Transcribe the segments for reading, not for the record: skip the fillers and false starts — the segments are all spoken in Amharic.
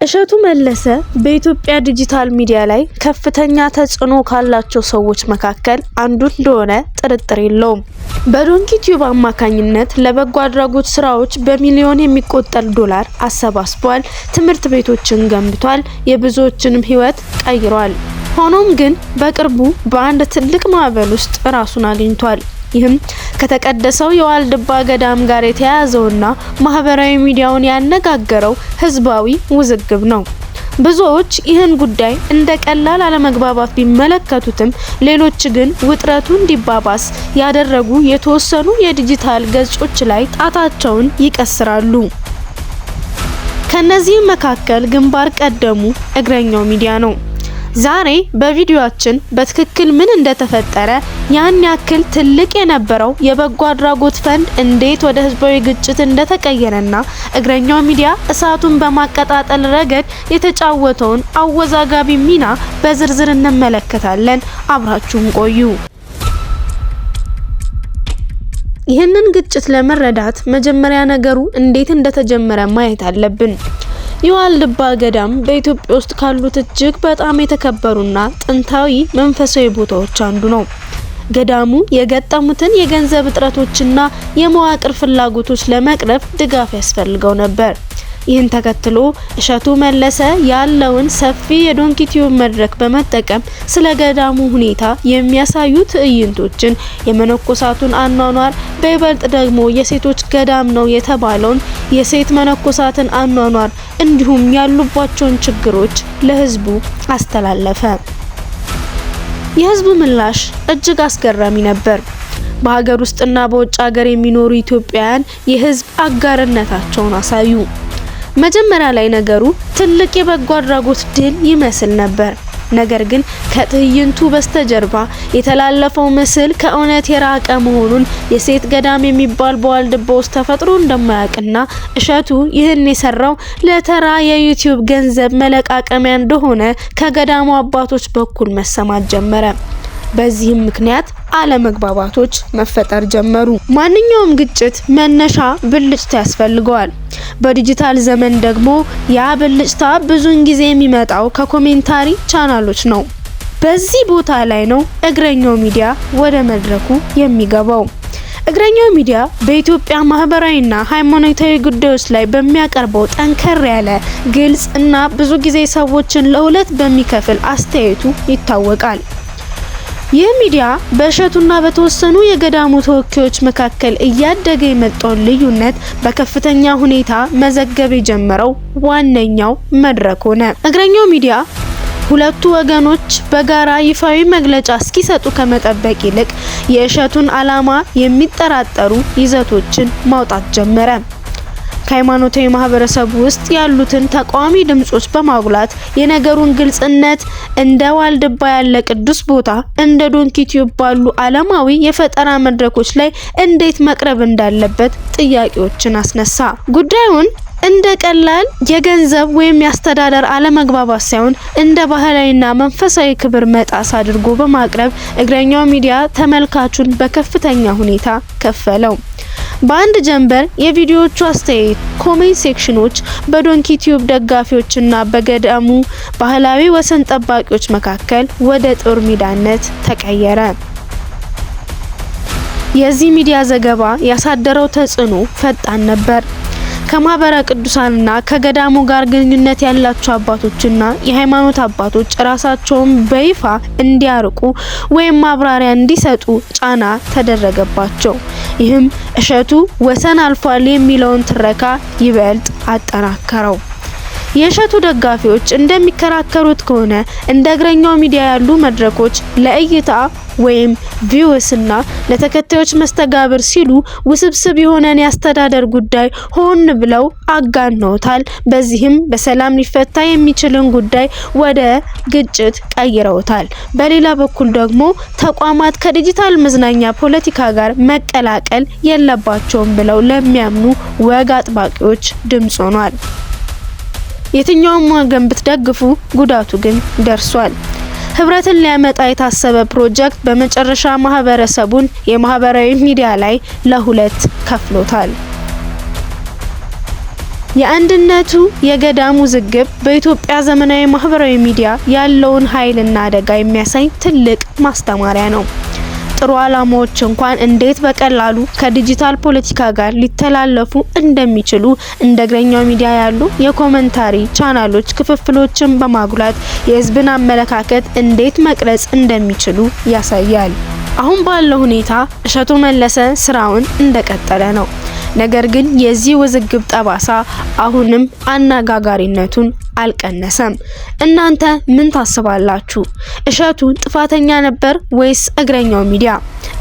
እሸቱ መለሰ በኢትዮጵያ ዲጂታል ሚዲያ ላይ ከፍተኛ ተጽዕኖ ካላቸው ሰዎች መካከል አንዱ እንደሆነ ጥርጥር የለውም። በዶንኪ ቲዩብ አማካኝነት ለበጎ አድራጎት ስራዎች በሚሊዮን የሚቆጠር ዶላር አሰባስቧል። ትምህርት ቤቶችን ገንብቷል። የብዙዎችንም ህይወት ቀይሯል። ሆኖም ግን በቅርቡ በአንድ ትልቅ ማዕበል ውስጥ ራሱን አግኝቷል። ይህም ከተቀደሰው የዋልድባ ገዳም ጋር የተያያዘውና ማህበራዊ ሚዲያውን ያነጋገረው ህዝባዊ ውዝግብ ነው። ብዙዎች ይህን ጉዳይ እንደ ቀላል አለመግባባት ቢመለከቱትም፣ ሌሎች ግን ውጥረቱ እንዲባባስ ያደረጉ የተወሰኑ የዲጂታል ገጾች ላይ ጣታቸውን ይቀስራሉ። ከነዚህም መካከል ግንባር ቀደሙ እግረኛው ሚዲያ ነው። ዛሬ በቪዲዮአችን በትክክል ምን እንደተፈጠረ፣ ያን ያክል ትልቅ የነበረው የበጎ አድራጎት ፈንድ እንዴት ወደ ህዝባዊ ግጭት እንደተቀየረና እግረኛው ሚዲያ እሳቱን በማቀጣጠል ረገድ የተጫወተውን አወዛጋቢ ሚና በዝርዝር እንመለከታለን። አብራችሁን ቆዩ። ይህንን ግጭት ለመረዳት መጀመሪያ ነገሩ እንዴት እንደተጀመረ ማየት አለብን። የዋልድባ ገዳም በኢትዮጵያ ውስጥ ካሉት እጅግ በጣም የተከበሩና ጥንታዊ መንፈሳዊ ቦታዎች አንዱ ነው። ገዳሙ የገጠሙትን የገንዘብ እጥረቶችና የመዋቅር ፍላጎቶች ለመቅረፍ ድጋፍ ያስፈልገው ነበር። ይህን ተከትሎ እሸቱ መለሰ ያለውን ሰፊ የዶንኪ ቲዩብ መድረክ በመጠቀም ስለ ገዳሙ ሁኔታ የሚያሳዩ ትዕይንቶችን፣ የመነኮሳቱን አኗኗር፣ በይበልጥ ደግሞ የሴቶች ገዳም ነው የተባለውን የሴት መነኮሳትን አኗኗር እንዲሁም ያሉባቸውን ችግሮች ለህዝቡ አስተላለፈ። የህዝቡ ምላሽ እጅግ አስገራሚ ነበር። በሀገር ውስጥና በውጭ ሀገር የሚኖሩ ኢትዮጵያውያን የህዝብ አጋርነታቸውን አሳዩ። መጀመሪያ ላይ ነገሩ ትልቅ የበጎ አድራጎት ድል ይመስል ነበር። ነገር ግን ከትዕይንቱ በስተጀርባ የተላለፈው ምስል ከእውነት የራቀ መሆኑን፣ የሴት ገዳም የሚባል በዋልድባ ውስጥ ተፈጥሮ እንደማያውቅና እሸቱ ይህን የሰራው ለተራ የዩቲዩብ ገንዘብ መለቃቀሚያ እንደሆነ ከገዳሙ አባቶች በኩል መሰማት ጀመረ። በዚህም ምክንያት አለመግባባቶች መፈጠር ጀመሩ። ማንኛውም ግጭት መነሻ ብልጭታ ያስፈልገዋል። በዲጂታል ዘመን ደግሞ ያ ብልጭታ ብዙውን ጊዜ የሚመጣው ከ commentary ቻናሎች ነው። በዚህ ቦታ ላይ ነው እግረኛው ሚዲያ ወደ መድረኩ የሚገባው። እግረኛው ሚዲያ በኢትዮጵያ ማህበራዊና ሃይማኖታዊ ጉዳዮች ላይ በሚያቀርበው ጠንከር ያለ፣ ግልጽ እና ብዙ ጊዜ ሰዎችን ለሁለት በሚከፍል አስተያየቱ ይታወቃል። ይህ ሚዲያ በእሸቱና በተወሰኑ የገዳሙ ተወካዮች መካከል እያደገ የመጣውን ልዩነት በከፍተኛ ሁኔታ መዘገብ የጀመረው ዋነኛው መድረክ ሆነ። እግረኛው ሚዲያ ሁለቱ ወገኖች በጋራ ይፋዊ መግለጫ እስኪሰጡ ከመጠበቅ ይልቅ የእሸቱን ዓላማ የሚጠራጠሩ ይዘቶችን ማውጣት ጀመረ። ከሃይማኖታዊ ማህበረሰቡ ውስጥ ያሉትን ተቃዋሚ ድምጾች በማጉላት የነገሩን ግልጽነት እንደ ዋልድባ ያለ ቅዱስ ቦታ እንደ ዶንኪ ቲዩብ ባሉ ዓለማዊ የፈጠራ መድረኮች ላይ እንዴት መቅረብ እንዳለበት ጥያቄዎችን አስነሳ። ጉዳዩን እንደ ቀላል የገንዘብ ወይም የአስተዳደር አለመግባባት ሳይሆን እንደ ባህላዊና መንፈሳዊ ክብር መጣስ አድርጎ በማቅረብ እግረኛው ሚዲያ ተመልካቹን በከፍተኛ ሁኔታ ከፈለው። በአንድ ጀንበር የቪዲዮዎቹ አስተያየት comment section ኖች በዶንኪ ቲዩብ ደጋፊዎችና በገዳሙ ባህላዊ ወሰን ጠባቂዎች መካከል ወደ ጦር ሜዳነት ተቀየረ። የዚህ ሚዲያ ዘገባ ያሳደረው ተጽዕኖ ፈጣን ነበር። ከማህበረ ቅዱሳንና ከገዳሙ ጋር ግንኙነት ያላቸው አባቶችና የሃይማኖት አባቶች ራሳቸውን በይፋ እንዲያርቁ ወይም ማብራሪያ እንዲሰጡ ጫና ተደረገባቸው። ይህም እሸቱ ወሰን አልፏል የሚለውን ትረካ ይበልጥ አጠናከረው። የእሸቱ ደጋፊዎች እንደሚከራከሩት ከሆነ እንደ እግረኛው ሚዲያ ያሉ መድረኮች ለእይታ ወይም views እና ለተከታዮች መስተጋብር ሲሉ ውስብስብ የሆነን የአስተዳደር ጉዳይ ሆን ብለው አጋነውታል። በዚህም በሰላም ሊፈታ የሚችልን ጉዳይ ወደ ግጭት ቀይረውታል። በሌላ በኩል ደግሞ ተቋማት ከዲጂታል መዝናኛ ፖለቲካ ጋር መቀላቀል የለባቸውም ብለው ለሚያምኑ ወግ አጥባቂዎች ድምጽ ሆኗል። የትኛውም ወገን ብትደግፉ ጉዳቱ ግን ደርሷል። ህብረትን ሊያመጣ የታሰበ ፕሮጀክት በመጨረሻ ማህበረሰቡን የማህበራዊ ሚዲያ ላይ ለሁለት ከፍሎታል። የአንድነቱ የገዳም ውዝግብ በኢትዮጵያ ዘመናዊ ማህበራዊ ሚዲያ ያለውን ኃይልና አደጋ የሚያሳይ ትልቅ ማስተማሪያ ነው። ጥሩ ዓላማዎች እንኳን እንዴት በቀላሉ ከዲጂታል ፖለቲካ ጋር ሊተላለፉ እንደሚችሉ፣ እንደ እግረኛው ሚዲያ ያሉ የ commentary ቻናሎች ክፍፍሎችን በማጉላት የህዝብን አመለካከት እንዴት መቅረጽ እንደሚችሉ ያሳያል። አሁን ባለው ሁኔታ እሸቱ መለሰ ስራውን እንደቀጠለ ነው። ነገር ግን የዚህ ውዝግብ ጠባሳ አሁንም አነጋጋሪነቱን አልቀነሰም። እናንተ ምን ታስባላችሁ? እሸቱ ጥፋተኛ ነበር ወይስ እግረኛው ሚዲያ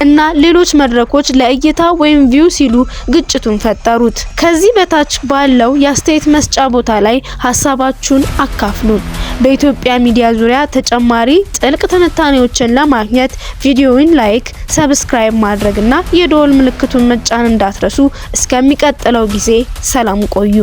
እና ሌሎች መድረኮች ለእይታ ወይም view ሲሉ ግጭቱን ፈጠሩት? ከዚህ በታች ባለው የአስተያየት መስጫ ቦታ ላይ ሀሳባችሁን አካፍሉን። በኢትዮጵያ ሚዲያ ዙሪያ ተጨማሪ ጥልቅ ትንታኔዎችን ለማግኘት ቪዲዮውን like፣ subscribe ማድረግና የደወል ምልክቱን መጫን እንዳትረሱ። እስከሚቀጥለው ጊዜ ሰላም ቆዩ።